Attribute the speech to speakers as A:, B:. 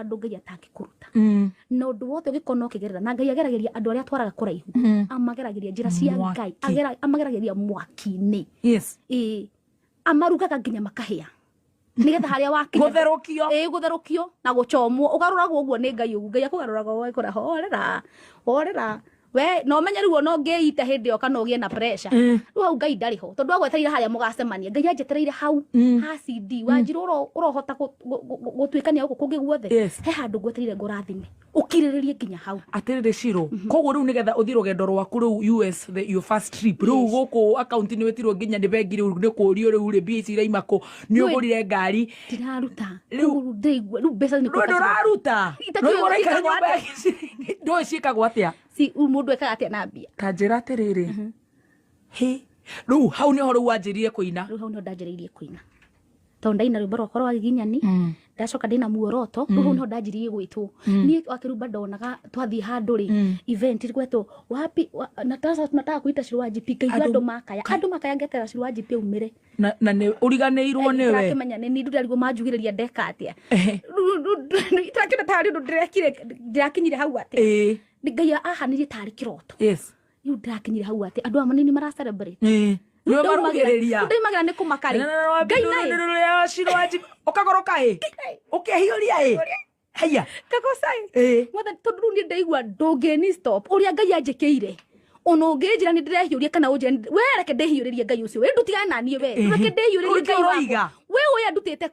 A: Handũ Ngai atangĩkũruta na ũndũ wothe ũngĩkorwo no ũkĩgerera, na Ngai ageragĩria andũ arĩa atwaraga kũraihu, amageragĩria njĩra cia
B: Mwaki.
A: Ngai amageragĩria mwaki-inĩ. Ĩĩ, amarugaga nginya makahĩa nĩgetha harĩa wakinya.
B: Gũtherũkio.
A: Ĩĩ, gũtherũkio na gũchomwo, ũgarũragwo ũguo nĩ Ngai, ũguo Ngai akũgarũraga ũgakora horera horera we, na ũmenye rĩu ona ũngĩita hĩndĩ ĩyo kana ũgĩe na pressure, rĩu hau Ngai ndarĩ ho, tondũ agwetereire harĩa mũgacemania. Ngai anjetereire hau ha CD Wanjirũ ũrohota gũtuĩkania gũkũ kũngĩ guothe. He handũ ngwetereire ngũrathime, ũkirĩrĩrie nginya hau.
B: Atĩrĩrĩ Shiro, koguo rĩu nĩgetha ũthiĩ rũgendo rwaku rĩu US, your first trip rĩu, gũkũ akaunti nĩ wĩtirwo nginya nĩ bengi, rĩu nĩ kũrio rĩu rĩ, mbia ici iraima kũ? Nĩ ũgũrire ngari?
A: Ndiraruta.
B: Rĩu-
A: Rĩu ndĩraigua rĩu mbeca nĩ
B: rĩu ndũraruta.
A: Itakiũĩ
B: Rĩu ũraikara
A: ciĩkagwo
B: nyũmba ya
A: atĩa?
B: gĩciringi, ndũĩ ciĩkagwo atĩa.
A: Si mũndũ ekaga atĩa na mbia?
B: Ta njĩra atĩrĩrĩ, hĩ, rĩu hau nĩho rĩu wanjĩrire kũina?
A: Rĩu hau nĩho ndanjĩrĩirie kũina, tondũ ndaina rwĩmbo rwakwa rwa Giginyani, ndacoka ndĩna muoroto. Rĩu hau nĩho ndanjirie gwĩtwo niĩ Wakĩrumba. Ndonaga twathiĩ handũ rĩ, event gwetwo wapi na sasa tunataka kuita Shiro wa GP, ngaigua andũ makaya ngeterera Shiro wa GP aumĩre.
B: Na nĩ ũriganĩirwo nĩwe.
A: Ndĩrakĩmenya nĩ niĩ ndĩrarigwo manjugĩrĩria ndeka atĩa. Itarakĩona tarĩ ũndũ ndĩrekire, ndĩrakinyire hau atĩa. Nĩ Ngai ahanirie tarĩ kĩroto. Rĩu ndĩrakinyire hau atĩa, andũ aya manini mara celebrate.
B: Nĩwe marugĩrĩria.
A: Ndaimagĩra nĩ kũmaka rĩ, Ngai naĩ
B: Ũkagoroka ĩ, ũkehiũria ĩ, haiya.
A: Kagoca ĩ. Mwathani, tondũ rĩu niĩ ndaigua ndũngĩni stop ũrĩa Ngai anjĩkĩire, ona ũngĩnjĩra nĩ ndĩrehiũria kana ũnjĩre we reke ndĩhiũrĩrie Ngai ũcio, we ndũtigane na niĩ, we reke ndĩhiũrĩrie
B: Ũrĩkĩ
A: Ngai
B: ũroiga?
A: wakwa, we ũyũ andutĩte.